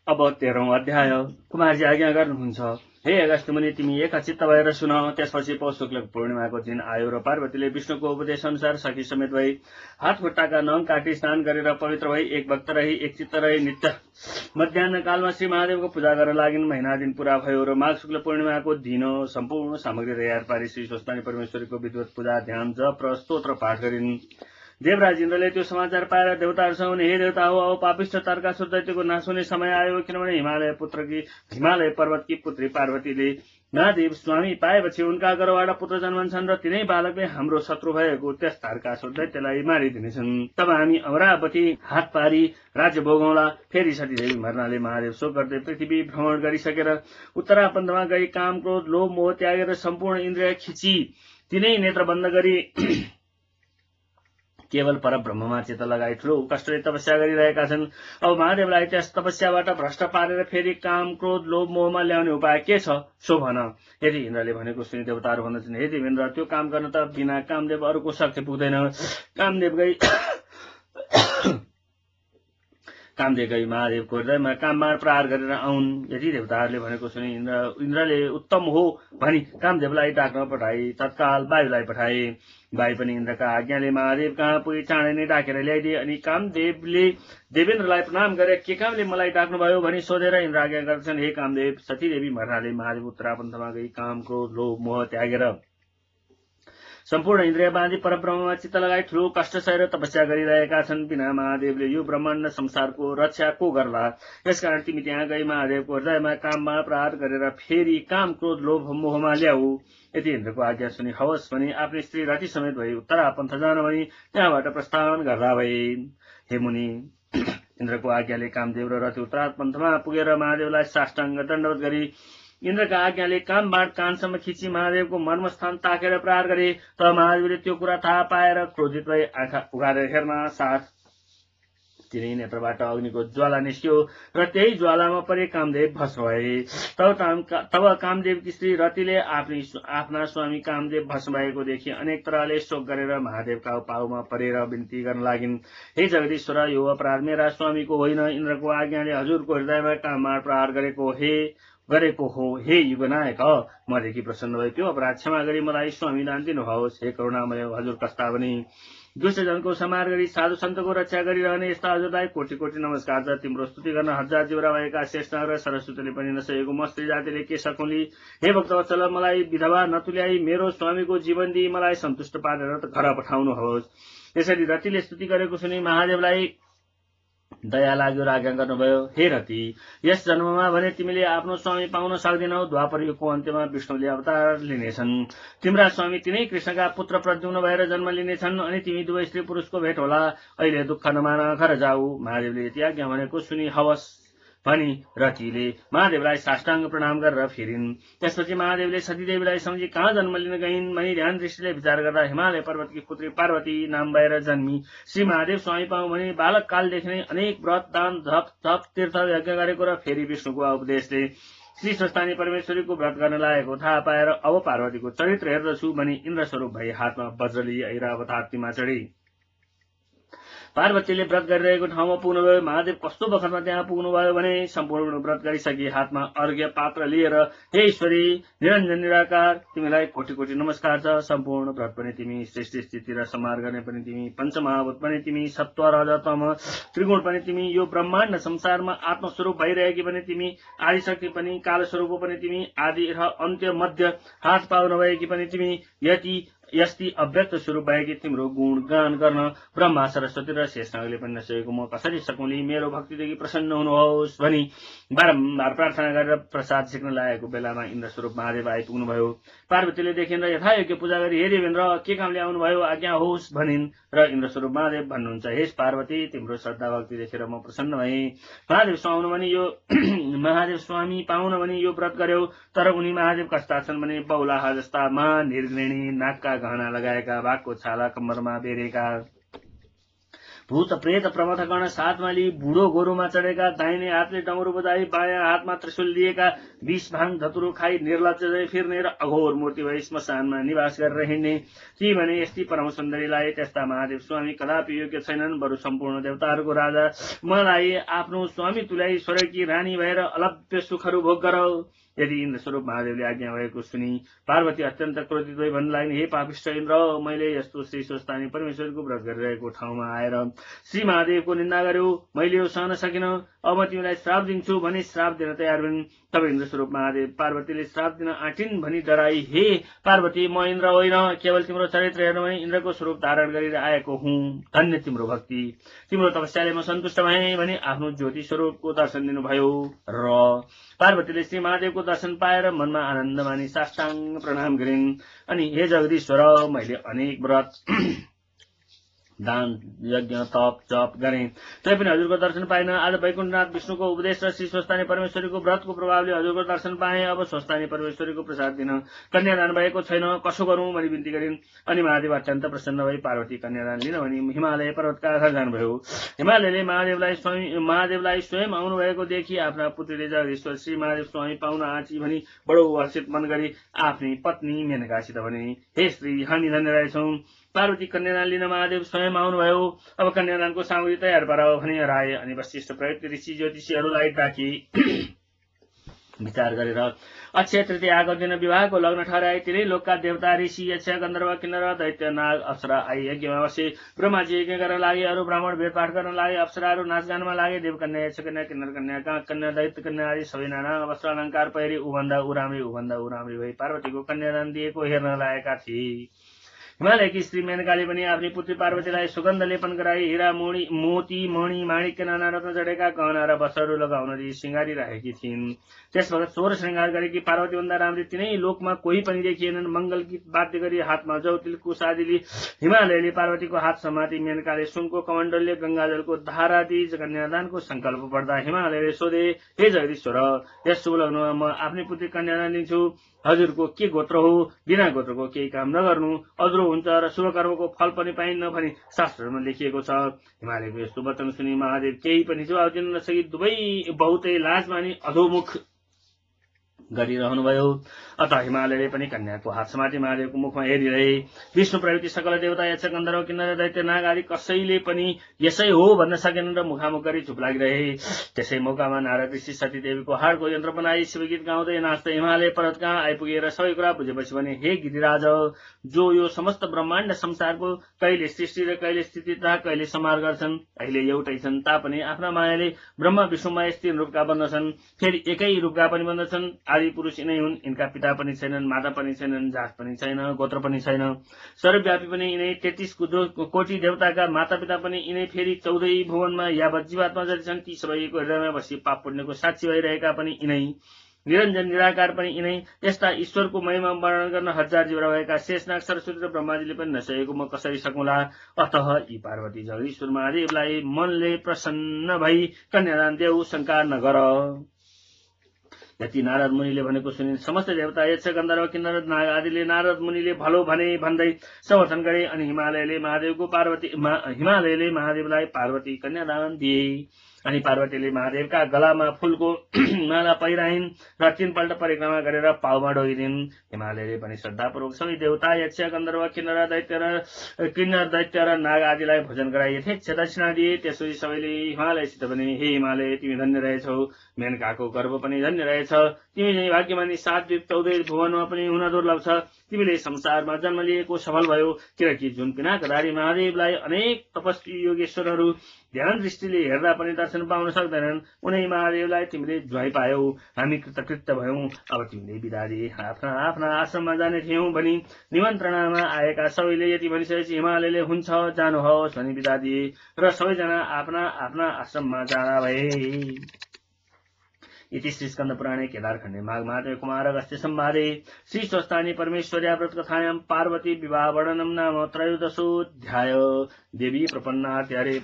अब 13औं अध्याय। कुमारजी आज्ञा गर्नुहुन्छ। हे अगस्त्य मुनि, तिमी एकचित्त भएर सुन। त्यसपछि पौष शुक्लको पूर्णिमाको दिन आयो र पार्वतीले विष्णुको उपदेश अनुसार सखी समेत भई हात खुट्टाका नङ काटी स्नान गरेर पवित्र भई एक भक्त रही एक चित्त रही नित्य मध्याह्न कालमा श्री महादेवको पूजा गर्न लागिन्। महिना दिन पूरा भयो र माघ शुक्ल पूर्णिमाको दिन सम्पूर्ण सामग्री तयार पारी श्री स्वस्तानी परमेश्वरीको विद्वत पूजा ध्यान जप र स्तोत्र पाठ गरिन्। देवराज इन्द्रले त्यो समाचार पाएर देवताहरूसँग भने, हे देवता हो, अब पापिष्ट तारकासुर दैत्यको नाश हुने समय आयो। किनभने हिमालय पर्वतकी पुत्री पार्वतीले महादेव स्वामी पाएपछि उनका गर्भबाट पुत्र जन्मन्छन् र तिनै बालकले हाम्रो शत्रु भएको त्यस तारकासुर दैत्यलाई मारिदिनेछन्। तब हामी अमरावती हात पारी राज्य भोगौँला। फेरि सतीदेवी मर्नाले महादेव शोक गर्दै पृथ्वी भ्रमण गरिसकेर उत्तरापन्थमा गई काम क्रोध लोभ मोह त्यागेर सम्पूर्ण इन्द्रिय खिची तिनै नेत्र बन्द गरी केवल परब्रह्ममा चित्त लगाई ठूलो कष्टले तपस्या गरिरहेका छन्। अब महादेवलाई त्यस तपस्याबाट भ्रष्ट पारेर फेरि काम क्रोध लोभ मोहमा ल्याउने उपाय के छ सो भन। यदि इन्द्रले भनेको सुनि देवताहरू भन्दछन्, हे देवेन्द्र, त्यो काम गर्न त बिना कामदेव अरूको शक्ति पुग्दैन। कामदेव गई महादेवको हृदयमा कामबाण प्रहार गरेर आउन्। यदि देवताहरूले भनेको सुनि इन्द्रले उत्तम हो भनी कामदेवलाई डाक्न पठाए। तत्काल वायुलाई पठाए। वायु पनि इन्द्रका आज्ञाले महादेव कहाँ पुगी चाँडै नै डाकेर ल्याइदिए। अनि कामदेवले देवेन्द्रलाई प्रणाम गरे। के कामले मलाई डाक्नुभयो भनी सोधेर इन्द्र आज्ञा गर्दछन्, हे कामदेव, सतीदेवी मर्नाले महादेव उत्तरापन्थमा गई काम क्रोध लोभ मोह त्यागेर सम्पूर्ण इन्द्रिय बाँधी परब्रह्ममा चित्त लगाई ठूलो कष्ट सहेर तपस्या गरिरहेका छन्। बिना महादेवले यो ब्रह्माण्ड संसारको रक्षा को गर्ला? यसकारण तिमी त्यहाँ गई महादेवको हृदयमा काममा प्रहार गरेर फेरि काम क्रोध लोभ मोहमा ल्याऊ। यदि इन्द्रको आज्ञा सुनि हवस् भनी आफ्नी स्त्री रति समेत भई उत्तरापन्थ जान भनी त्यहाँबाट प्रस्थान गर्दा भए। हे मुनि, इन्द्रको आज्ञाले कामदेव र रति उत्तरापन्थमा पुगेर महादेवलाई साष्टाङ्ग दण्डवत गरी इन्द्रका आज्ञाले कामबाट कानसम्म खिची महादेवको मर्मस्थान ताकेर प्रहार गरे। त महादेवले त्यो कुरा थाहा पाएर क्रोधित भई आँखा उघारेर हेर्न साथ तिनै नेत्रबाट अग्निको ज्वाला निस्क्यो र त्यही ज्वालामा परे कामदेव भस्म भए। तब कामदेवकी स्त्री रतिले आफ्ना स्वामी कामदेव भस्म भएको देखि अनेक तरहले शोक गरेर महादेवका पाउमा परेर बिन्ती गर्न लागिन्, हे जगदीश्वर, यो अपराध मेरा स्वामीको होइन। इन्द्रको आज्ञाले हजुरको हृदयमा कामबाट प्रहार गरेको हो। हे युगनायक, मदेखि प्रसन्न भई त्यो अपराध क्षमा गरी मलाई स्वामी दान दिनुहोस्। हे करुणामय हजुर, कस्ता पनि दुष्टजनको संहार गरी साधु सन्तको रक्षा गरिरहने यस्ता हजुरलाई कोटि कोटि नमस्कार छ। तिम्रो स्तुति गर्न हजार जिब्रा भएका शेष नाग र सरस्वतीले पनि नसकेको म स्त्री जातिले के सकुली। हे भक्तवत्सल, मलाई विधवा नतुल्याई मेरो स्वामीको जीवन दिई मलाई सन्तुष्ट पारेर घर पठाउनुहोस्। त्यसरी रतिले स्तुति गरेको सुनि महादेवलाई दया लाग्यो र आज्ञा गर्नुभयो, हे रति, यस जन्ममा भने तिमीले आफ्नो स्वामी पाउन सक्दैनौ। द्वापर युगको अन्त्यमा विष्णुले अवतार लिनेछन्। तिम्रा स्वामी तिनै कृष्णका पुत्र प्रद्युम्न भएर जन्म लिनेछन् अनि तिमी दुवै स्त्री पुरुषको भेट होला। अहिले दुःख नमान, घर जाऊ। महादेवले यति आज्ञा भनेको सुनि हवस् भनी रतिले महादेवलाई साष्टाङ्ग प्रणाम गरेर फेरिन्। त्यसपछि महादेवले सतीदेवीलाई सम्झी कहाँ जन्म लिन गइन् भनी ध्यान दृष्टिले विचार गर्दा हिमालय पर्वतकी पुत्री पार्वती नाम भएर जन्मी। श्री महादेव स्वामी पाउँ भने बालक कालदेखि नै अनेक व्रत दान जप तप तीर्थ यज्ञ गरेको र फेरि विष्णुको उपदेशले श्री स्वस्तानी परमेश्वरीको व्रत गर्न लागेको थाहा पाएर अब पार्वतीको चरित्र हेर्दछु भनी इन्द्र स्वरूप भई हातमा वज्र लिई ऐरावत हात्तीमा चढी पार्वतीले व्रत गरिरहेको ठाउँमा पुग्नुभयो। महादेव कस्तो बखतमा त्यहाँ पुग्नुभयो भने सम्पूर्ण व्रत गरिसकी हातमा अर्घ्य पात्र लिएर, हे ईश्वरी निरञ्जन निराकार, तिमीलाई कोटि कोटि नमस्कार छ। सम्पूर्ण व्रत पनि तिमी, सृष्टि स्थिति र संहार गर्ने पनि तिमी, पञ्चमहाभूत पनि तिमी, सत्व रज तम त्रिगुण पनि तिमी, यो ब्रह्माण्ड संसारमा आत्मस्वरूप भइरहेकी पनि तिमी, आदिशक्ति पनि, कालस्वरूप पनि तिमी, आदि र अन्त्य मध्य हात पाउ नभएकी पनि तिमी, यस्ती अव्यक्त स्वरूप भएकी तिम्रो गुण गान गर्न ब्रह्मा सरस्वती र शेषनागले पनि नसकेको म कसरी सकुली। मेरो भक्तिदेखि प्रसन्न हुनुहोस् भनी बारम्बार प्रार्थना गरेर प्रसाद सिक्न लागेको बेलामा इन्द्र स्वरूप महादेव आइपुग्नुभयो। पार्वतीले देखेर यथायोग्य पूजा गरी, हे देवेन्द्र, के कामले आउनुभयो, आज्ञा होस् भनिन्। र इन्द्र स्वरूप महादेव भन्नुहुन्छ, हे पार्वती, तिम्रो श्रद्धा भक्ति देखेर म प्रसन्न भएँ। महादेव स्वामी पाउन भनी यो व्रत गर्यौ, तर उनी महादेव कस्ता छन् भने बौलाहा जस्ता महानिर्गृणी, नाकका गहना लगाएका, भागको छाला कम्मरमा बेरेका, भूत प्रेत प्रमथ गण साथमा लिई बुढो गोरुमा चढेका, दाहिने हातले डमरू बजाई बायाँ हातमा त्रिशूल लिएका, विष भाङ धतुरो खाई निर्लज्ज जै फिर्ने र अघोर मूर्ति भई श्मशानमा निवास गरेर हिँड्ने ती भने यस्ती परम सुन्दरीलाई त्यस्ता महादेव स्वामी कदापि योग्य छैनन्। बरु सम्पूर्ण देवताहरूको राजा मलाई आफ्नो स्वामी तुल्याई स्वर्गकी रानी भएर अलभ्य सुखहरू भोग गरौ। यदि इन्द्रस्वरूप महादेवले आज्ञा भएको सुनि पार्वती अत्यन्त क्रोधित भई भन्न लाग्ने, हे पापिष्ट इन्द्र, मैले यस्तो श्री स्वस्तानी परमेश्वरको व्रत गरिरहेको ठाउँमा आएर श्री महादेवको निन्दा गर्यो, मैले यो सहन सकिन, अब म तिमीलाई श्राप दिन्छु भनी श्राप दिन तयार भइन्। तब इन्द्रस्वरूप महादेव पार्वतीले श्राप दिन आँटिन् भनी डराई, हे पार्वती, म इन्द्र होइन, केवल तिम्रो चरित्र हेर्न इन्द्रको स्वरूप धारण गरेर आएको हुँ। धन्य तिम्रो भक्ति, तिम्रो तपस्याले म सन्तुष्ट भएँ भनी आफ्नो ज्योति स्वरूपको दर्शन दिनुभयो। र पार्वतीले श्री महादेवको दर्शन पाएर मनमा आनन्द मानी साष्टाङ्ग प्रणाम गरिन्। अनि हे जगदीश्वर, मैले अनेक व्रत दान यज्ञ तप जप गरे तैपनि हजुरको दर्शन पाइन। आज वैकुण्ठनाथ विष्णुको उपदेश र श्री स्वस्तानी परमेश्वरीको व्रतको प्रभावले हजुरको दर्शन पाएँ। अब स्वस्तानी परमेश्वरीको प्रसाद दिन कन्यादान भएको छैन, कसो गरौँ भनी बिन्ती गरिन्। अनि महादेव अत्यन्त प्रसन्न भई पार्वती कन्यादान लिन भनी हिमालय पर्वतका आधार जानुभयो। हिमालयले महादेवलाई स्वयं आउनुभएको देखि आफ्ना पुत्रीले जगदीश्वर श्री महादेव स्वामी पाउन आँची भनी बडो हर्षित मन गरी आफ्नी पत्नी मेनकासित भने, हे श्री, हामी धन्य रहेछौँ, पार्वती कन्यादान लिन महादेव स्वयं आउनुभयो। अब कन्यादानको सामग्री तयार पाराओ भनी हराए। अनि वशिष्ठ प्रयुक्त ऋषि ज्योतिषीहरूलाई डाकी विचार गरेर अक्षय तृतीयाको दिन विवाहको लग्न ठहराए। तिनै लोकका देवता ऋषि यक्ष गन्धर्व किन्नर दैत्य नाग अप्सरा आई यज्ञमा बसे। ब्रह्माजी यज्ञ गर्न लागे, अरू ब्राह्मण वेदपाठ गर्न लागे, अप्सराहरू नाचगानमा लागे। देवकन्या, यक्षकन्या, किन्नर कन्या, काग कन्या, दैत्य कन्या आदि सबै नाना वस्त्र अलङ्कार पहिरी उभन्दा उराम्री भई पार्वतीको कन्यादान दिएको हेर्न लागेका थिए। हिमालयकी श्री मेनकाले पनि आफ्नी पुत्री पार्वतीलाई सुगन्ध लेपन गराई हीरा मोती मणि माणिक्य नाना रत्न जडेका गहना र वस्त्रहरू लगाउन दिई श्रृङ्गारी राखेकी थिइन्। त्यसबाट 16 श्रृङ्गार गरेकी पार्वतीभन्दा राम्री तिनै लोकमा कोही पनि देखिएनन्। मंगल गीत वाद्य गरी हातमा जौतिल कुशादिली हिमालयले पार्वतीको हात समाती मेनकाले सुनको कमण्डलले गंगाजलको धारा दिई कन्यादानको संकल्प पढ्दा हिमालयले सोधे, हे जगदीश्वर, यस शुभ लग्नमा म आफ्नै पुत्री कन्यादान दिन्छु। हजुरको के गोत्र हो? बिना गोत्रको केही काम नगर्नु अधुरो हुन्छ र शुभ कर्मको फल पनि पाइन्न भनी शास्त्रमा लेखिएको छ। हिमालयको यस्तो वचन सुनि महादेव केही पनि जवाब दिन नसकी दुवै बहुतै लाज मानी अधोमुख गरिरहनुभयो। अत हिमालयले पनि कन्याको हात समाती महादेवको मुखमा हेरिरहे। विष्णु प्रयुक्ति सकल देवता यक्ष गन्धर्व किन्नर दैत्य नाग आदि कसैले पनि यसै हो भन्न सकेनन् र मुखामुख गरी चुप लागिरहे। त्यसै मौकामा नारद ऋषि सती देवीको हाडको यन्त्र बनाई शिवगीत गाउँदै नाच्दै हिमालय पर्वत कहाँ आइपुगेर सबै कुरा बुझेपछि भने, हे गिरिराज, जो यो समस्त ब्रह्माण्ड संसारको कहिले सृष्टि र कहिले स्थिति तथा कहिले संहार गर्छन्, अहिले एउटै छन् तापनि आफ्ना मायाले ब्रह्मा विष्णुमा स्थिर रूपका बन्दछन्, फेरि एकै रूपका पनि बन्दछन्। आदि पुरुष यिनै हुन्, इनका पिता पनि छैनन्, माता पनि छैनन्, जात पनि छैन, गोत्र पनि छैन। सर्वव्यापी पनि यिनै, 33 कोटी देवताका माता पिता पनि यिनै, फेरि 14 भुवनमा यावत जीवात्मा जति छन् ती सबैको हृदयमा बसी पाप पुण्यको साक्षी भइरहेका पनि यिनै, निरञ्जन निराकार पनि यिनै। यस्ता ईश्वरको महिमा वर्णन गर्न हजार जिब्रा भएका शेषनाग सरस्वती र ब्रह्माजीले पनि नसकेको म कसरी सकौँला। अतः यी पार्वती जगदीश्वर महादेवलाई मनले प्रसन्न भई कन्यादान देऊ, शङ्का नगर। यति नारद मुनिले भनेको सुनि समस्त देवता यक्ष गन्धर्व किन्नर नाग आदिले नारद मुनिले भलो भने भन्दै समर्थन गरे। अनि हिमालयले महादेवलाई पार्वती कन्यादान दिए। अनि पार्वतीले महादेवका गलामा फूलको माला पहिराइन् र 3 पल्ट परिक्रमा गरेर पाउमा ढोगिदिन्। हिमालयले पनि श्रद्धापूर्वक सबै देवता यक्ष गन्धर्व किन्नर दैत्य र नाग आदिलाई भोजन गराई यथेच्छ दक्षिणा दिए। त्यसपछि सबैले हिमालयसित भने, हे हिमालय, तिमी धन्य रहेछौ, मेनकाको गर्भ पनि धन्य रहेछ, तिमी चाहिँ भाग्यमानी 7 द्वीप 14 भुवनमा पनि हुन दुर्लभ छ। तिमीले संसारमा जन्म लिएको सफल भयो, किनकि जुन पिनाकधारी महादेवलाई अनेक तपस्वी योगेश्वरहरू ध्यान दृष्टिले हेर्दा पनि दर्शन पाउन सक्दैनन्, उनै महादेवलाई तिमीले ज्वाइँ पायौ। हामी कृतकृत्य भयौं। अब तिमीले बिदा दिए आफ्ना आफ्ना आश्रममा जाने थियौं भनी निमन्त्रणामा आएका सबैले यति भनिसकेपछि हिमालयले हुन्छ जानुहोस् भनी बिदा दिए र सबैजना आफ्ना आफ्ना आश्रममा जाँदा भए। इति श्री स्कंद पुराणे केदारखण्डे माघ मासे कुमार अगस्त्य संवादे श्री स्वस्तानी परमेश्वर्या व्रत कथायां पार्वती विवाह वर्णनम नाम त्रयोदशोऽध्याय। देवी प्रपन्नार्थ हरे